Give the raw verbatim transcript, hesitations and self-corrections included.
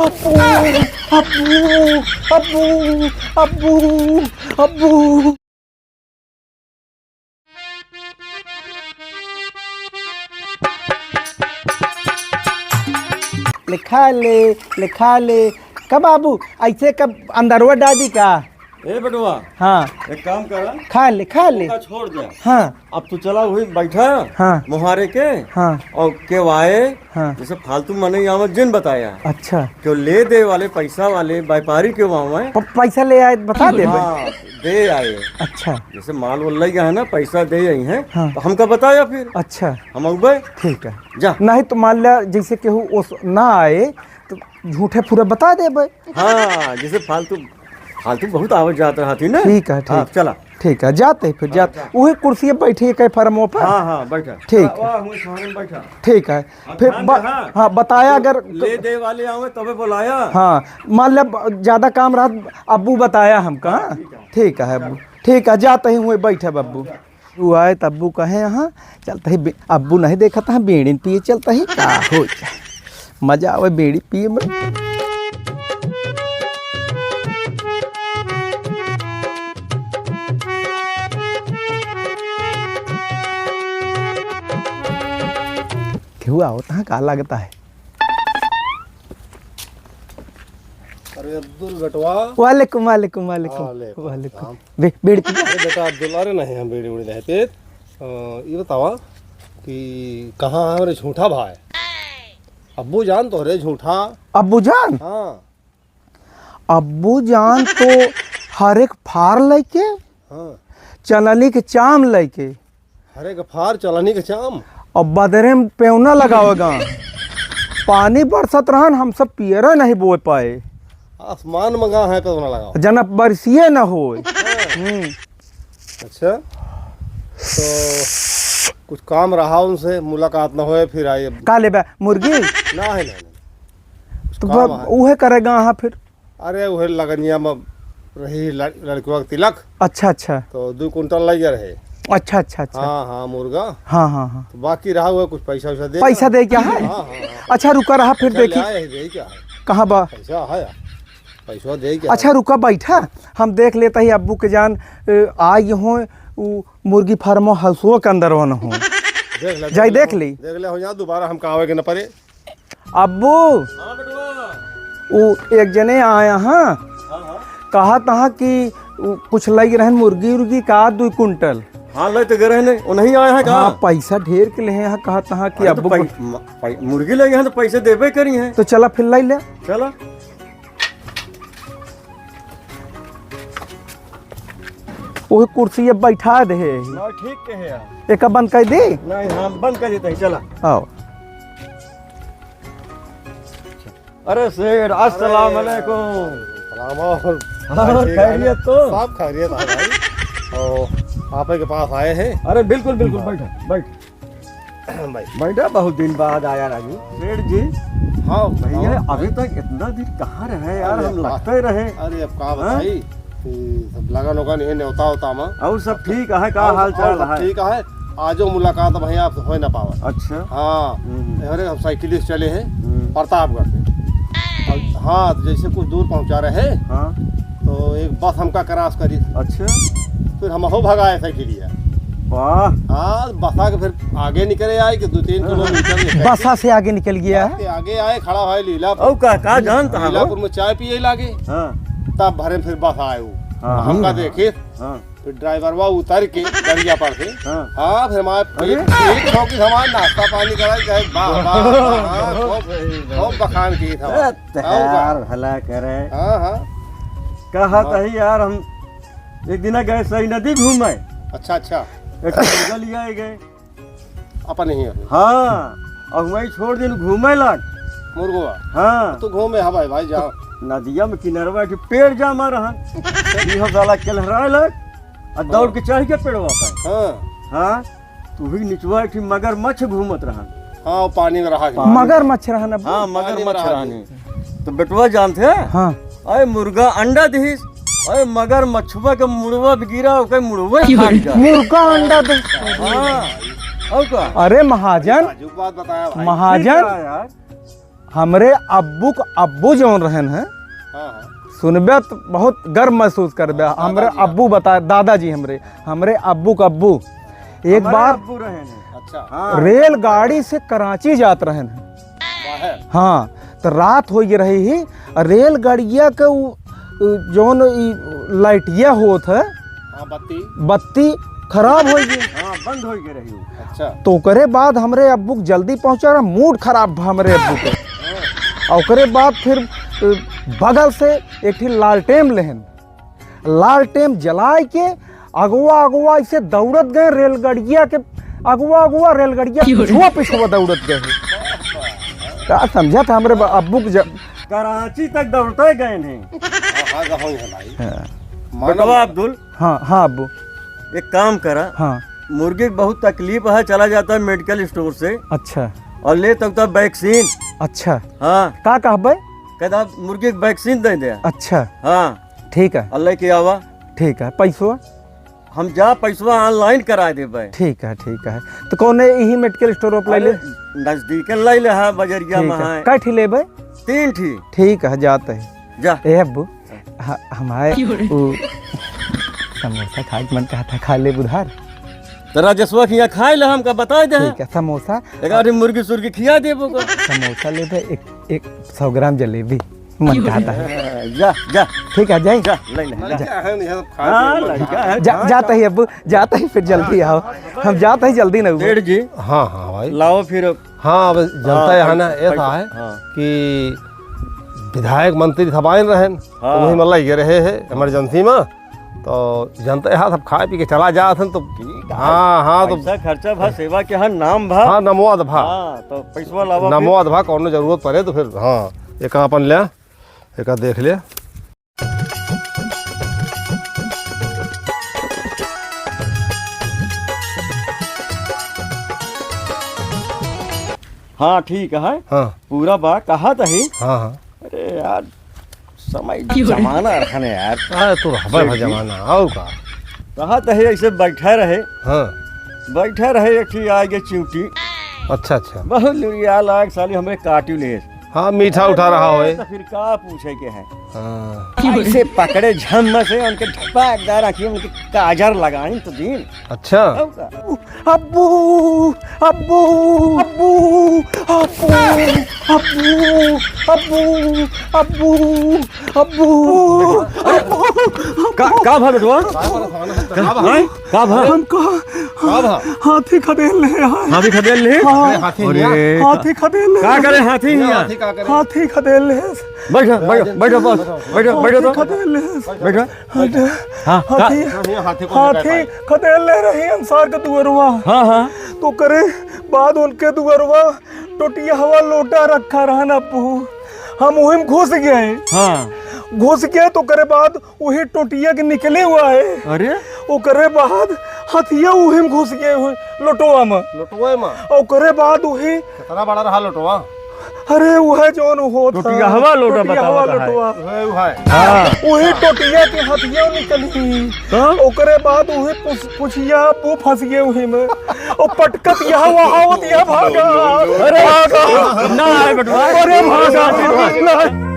अब्बू, अब्बू, अब्बू, अब्बू, अब्बू। लिखा ले, लिखा ले। का बाबू, ऐसे कब अंदरवा डाली का? ए बेटवा, हाँ। एक काम करा। खा ले, खा ले। ओका छोड़ दे। हाँ। अब तू चला वही बैठा, हाँ। मोहारे के, हाँ। और केहू आए, हाँ। जैसे फालतू मनई आवत जिन बताया। अच्छा। केहू ले दे वाले, पैसा वाले, व्यापारी केहू आवे। प-, पैसा ले आए, बता दे भाई। हाँ, दे आए। अच्छा। जैसे माल वाल लइ गया है ना, पैसा दे आई हैं, हाँ। तो हमका बताया फिर। अच्छा। हम अउबे। ठीक है। जा। नहीं तो मान लिया, जैसे केहू ओस ना आए, तो झूठे फूरे बता देबे। हाँ, जैसे फालतू, फालतू बहुत आवत जात रहत ही ना। ठीक है, हाँ, ठीक। चला। ठीक है, जाते ही फिर हाँ, जाते। जा। उहे कुर्सी पे बैठे के फरमो पर। हाँ, हाँ, बैठा। ठीक वाह, है। वाह, वही सामने बैठा। ठीक है। हाँ, फिर ध्यान ब-, दे, हाँ। हाँ, बताया तो अगर ले दे वाले आवे तबे बुलाया। हाँ, मान ले ब-, ज्यादा काम रहत, अब्बू बताया हमका, हाँ? ठीक है। ठीक है, अब्बू। ठीक है, जाते ही हुए बैठे बब्बू। हाँ, जा। तू आए त अब्बू कहे, "हाँ, चलत ही बी-, अब्बू नहीं देखत, हाँ, बीड़ी पिए चलत ही, का हो जाए, मजा आवे बीड़ी पिए में।" केहू आवत, हाँ, का लागत है? अरे अब्दुल बेटवा। वालेकुम, वालेकुम, वालेकुम। वालेकुम वालेकुम। सलाम। बे-, बीड़ी पी। अरे बेटा अब्दुल, अरे नहीं, हम बीड़ी उड़ी नहीं पीत। अ, ये बतावा कि कहाँ है मेरे झूठा भाई? अब्बू जान तो रे झूठा। अब्बू जान? हाँ। अब्बू जान तो हर एक फार लइके, हाँ। चनली के चाम लइके, हरे गफार चलनी के चाम। अब बदरे में पेवना लगावेगा। पानी बरसत रहन, हम सब पियरे नहीं बोए पाए। आसमान मंगा है पेवना लगाओ। जना बरसिए न होए। हाँ। हम्म। अच्छा, तो कुछ काम रहा उनसे, मुलाकात न होए, फिर आए अब। का लेबे, मुर्गी? ना है, ना, ना। कुछ तो काम ब-, है। उहे करेगा हाँ फिर। अरे, उहे लगनिया में रही लड़-, लड़कवा के तिलक। अच्छा, अच्छा। तो दू कुंटल लग गया रहे। अच्छा, अच्छा, अच्छा। हाँ, हाँ, मुर्गा। हाँ, हाँ, हाँ। तो बाकी रहा हुआ कुछ पैसा वैसा दे पैसा रहा। दे क्या है? हाँ, हाँ, हाँ। अच्छा, रुका रहा, फिर पैसा ले देखी। आए हैं, दे क्या है? कहाँ बा? पैसा है, पैसा दे क्या अच्छा, है? रुका, बैठा, हम देख लेता ही अब्बू के जान, ए, आ ये हो, उ मुर्गी फार्मो हाउसो के अंदर हो न हो। देख ले, जाई देख ले, देख ले। देख ले, हो जा, दोबारा हमका आवे के न पड़े। अब्बू, हाँ बेटवा। उ एक जने आया हाँ, हाँ, हाँ। कहा तहा कि उ कुछ लइ रहन मुर्गी उर्गी का दुइ कुंटल। हाँ, लइ तो गए रहन, उ नहीं आया है का? हाँ, पैसा ढेर के लेहे हैं, कहा तहा कि अरे तो अब्बू पै-, म-, पै-, मुर्गी लइ गए हैं तो पैसे देबे करी हैं। तो चला फिर लइ ले। चला। ओही कुर्सी पे बैठा दे है। ना, ठीक कहे यार। एका बंद कर दे। नहीं, हाँ, बंद कर देते हैं, चला। आओ। अरे सेठ, अस्सलाम वालेकुम। सलाम और और ठीक है ना? खैरियत तो? सब खैरियत है भाई। और आप ही के पास आए हैं। अरे बिल्कुल, बिल्कुल, हाँ। बैठा, बैठ। भाई। बैठा, बहुत दिन बाद आया राजू। सेठ जी। हाँ, भैया, हाँ। अभी तक इतना दिन कहाँ रहे यार, अरे हम अब का, लगते रहे। अरे अब का हाँ? बताई कि सब लगन उगन, ये न्योता होता मा। और सब ठीक है, का हाँ, हाल चाल और सब है? ठीक है। आजो मुलाकात भैया आपसे होए ना पावा। अच्छा। हाँ, हम्म। अरे हम साइकिल से चले हैं हम्म। प्रतापगढ़ से। और हाँ, तो जैसे कुछ दूर पहुँचा रहे, हाँ। तो एक बस हमका क्रॉस करी। अच्छा। फिर हम हो भगाए साइकिलिया। वाह। हाँ, बसा के फिर आगे निकले आए कि दो तीन हाँ। किलोमीटर निकल के। बसा से आगे निकल गया बस है? के आगे आए, खड़ा भाई लीला। और का, का जानता है वो? लीलापुर में चाय पिए लागे। हाँ। तब भरे फिर बस आए वो। हाँ। हमका देखे। हाँ। फिर ड्राइवरवा उतर के गड़िया पर से। हाँ। हाँ, फिर हमारे अरे। एक, एक ठोकी हमारे नाश्ता पानी कराई, कहे, "वाह, वाह, वाह, हाँ, खूब, खूब बखान की था।" अरे, और का? तहार भला करे। हाँ, हाँ। कहा हाँ। तही यार, हम एक दिन गए सही नदी घूमे। अच्छा, अच्छा। एक मुर्गा लिया गए। अपन ही है। हाँ, और वही छोड़ दिन घूमे लाग। मुर्गवा? हाँ। तू घूमे, हाँ भाई, भाई, जाओ। नदिया में किनारवा के पेड़ जामा रहा। इहो साला केलहराए लाग, आ दौड़ के चढ़ के पेड़वा पर। हाँ। हाँ, तू भी निचवा एक ठे मगरमच्छ घूमत रहा। हाँ, वो पानी में रहा। पानी। मगरमच्छ रहा ना? हाँ, पानी में मगरमच्छ रहा। रहा नहीं। तो बेटवा जानते हैं? हाँ। अरे मुर्गा अंडा दिहिस, अरे मगरमच्छवा के मुड़वा भी गिरा, ओके मुड़वा ही खा गया। मुर्गा अंडा दे। हाँ, और का? अरे महाजन, ताजुब बात बताया भाई। महाजन। ठीक है यार। हमरे अब्बू क अब्बू जौन रहन हैं, हाँ, हाँ। सुनबे त बहुत गर्व महसूस करबे। हाँ, हमरे दादाजी अब्बू बता, दादाजी हमरे, हमरे अब्बू क अब्बू। एक हमरे बार अब्बू रहन हैं। अच्छा। हाँ। रेलगाड़ी से कराची जात रहन हैं। बाहर? हाँ, त रात होइ गए रही ही, अ रेलगाड़िया क उ, उ, जौन ई लाइटिया होत है, हाँ, बत्ती। बत्ती खराब होइ गए। हाँ, बंद होइ गए रही उ। अच्छा। त ओकरे बाद हमरे अब्बू क जल्दी पहुँचा रहा, मूड खराब भा हमरे अब्बू क। हाँ। अ ओकरे बाद फिर, अ, बगल से एक ठी लालटेन लेहन, लालटेन जलाइ के अगवा अगवा ऐसे दौड़त गए रेलगड़िया के, अगवा अगवा रेलगड़िया पिछुआ पिछुआ दौड़त गए। का समझत है हमरे ब-, अब्बू क ज- कराची तक दौड़ते गए हैं। हाँ, हाँ, गहूँ है भाई। हाँ। मानो बेटवा अब्दुल, हाँ, हाँ अब्बू। एक काम करा। हाँ। मुर्गी क बहुत तकलीफ है, चला जाता है मेडिकल स्टोर से। अच्छा। और ले तब तक वैक्सीन। अच्छा। हाँ। का कहबे? कहता मुर्गी क वैक्सीन दे दे। अच्छा। हाँ। ठीक है। और लेके आवा। ठीक है, पैसवा? हम जा पैसवा online करा देबे। ठीक है, ठीक है। त कौने इही मेडिकल स्टोर पर ले अरे, ले? नजदीक ले ले, हाँ, बजरिया ठीक में है। है। कै ठी लेबे? तीन ठी। ठीक है, जात ही। जा। ए अब्बू, हाँ, हमारे उ समोसा खाए के मन कहत है, खा ले बुधार। त राजेशवा के यहाँ खाए ला, हमका बताइ दे। ठीक है, समोसा। एक आधी मुर्गी सुर्गी खिया देबो का। समोसा लेबे, एक, एक सौ ग्राम जलेबी। मन कहत है। जा, जा। ठीक है, जाई? जा, ले ले, जा। लड़का है, नहीं है, खा हाँ, के लड़का है, जा, खा, जात खा। ही अब्बू, जात ही, फिर जल्दी आओ। हम जात ही जल्दी ना हुए। सेठ जी। हाँ, हाँ, भाई। लाओ फिर। हाँ, अब जनता हाँ, यहाँ ना पैसा, ऐसा है हाँ। कि विधायक मंत्री सब आए रहन, हाँ। तो वही मतलब ये रहे है emergency में, तो जनता यहाँ सब खाए पी के चला जात हन, तो ठीक है। हाँ, हाँ, तो पैसा खर्चा भा, सेवा के हाँ नाम भा। हाँ, नमवाद भा। हाँ, तो पैसवा लावा फिर। नमवाद भा, कौनो जरूरत पड़े तो फिर, हाँ, एक अपन ले, एक देख ले। हाँ, ठीक है। हाँ। पूरा बा, कहत ही। हाँ, हाँ। अरे यार, समय जमाना रहन यार। हाँ, तो रहबे सेठ है जी। जमाना, और का? कहत ही ऐसे बैठा रहे। हाँ। बैठा रहे, एक ठी आ गए चिंटी। अच्छा, अच्छा। बहुत लुरिया लाग साली हमरे काटी ले। हाँ, मीठा उठा रहा होए। तो फिर का पूछे के है? हाँ। ऐसे पकड़े झम से उनके ढपाकदार आँखी में उनके काजर लगाइन तो दीन। अच्छा। अब का? अब्बू, अब्बू, अब्बू, अब्बू, अब्बू, अब्बू, अब्बू, अब्बू। का, का भा बेटवा? का भा? हैं? का भा? हमका का भा? हाथी खदेड़ ले आए। हाथी खदेड़ ले? हाँ। अरे हाथी अरे। हिया। हाथी खदेड़ ले का आए। करे हाथी हिया? हाथी का करे? हाथी खदेड़ ले। बैठो, बैठो, बैठो, बस। बैठो, बैठो तो। हाथी खदेड़ ले। बैठो। हाँ, का? हाथी, हाथी को हाथी लेकर खदेड़ ले रही अंसार के दुअरवा। हाँ, हाँ। तो करे बाद उनके दुअरवा टोटिया हवा लोटा रखा रहा ना अब्बू। हम वहीं घुस गए। हाँ। घुस गए तो करे बाद वही टोटिया के निकले हुआ है। अरे? ओकरे बाद हथिया उही में घुस गए हुए लोटवा में। लोटवा में? ओकरे बाद वही कितना बड़ा रहा लोटवा? अरे, वह जौन होत टोटिया हवा लोटा टोटिया बता हवा रहा है। लोटवा। वह, वह। हाँ। वही टोटिया के हथिया निकली। तो? ओकरे बाद वही पुछ-, पुछिया वो फंस गए वही में। और पटकत यह वहावत यह भागा। अरे, भागा। ना आए बेटवा। अरे, भागा। ना।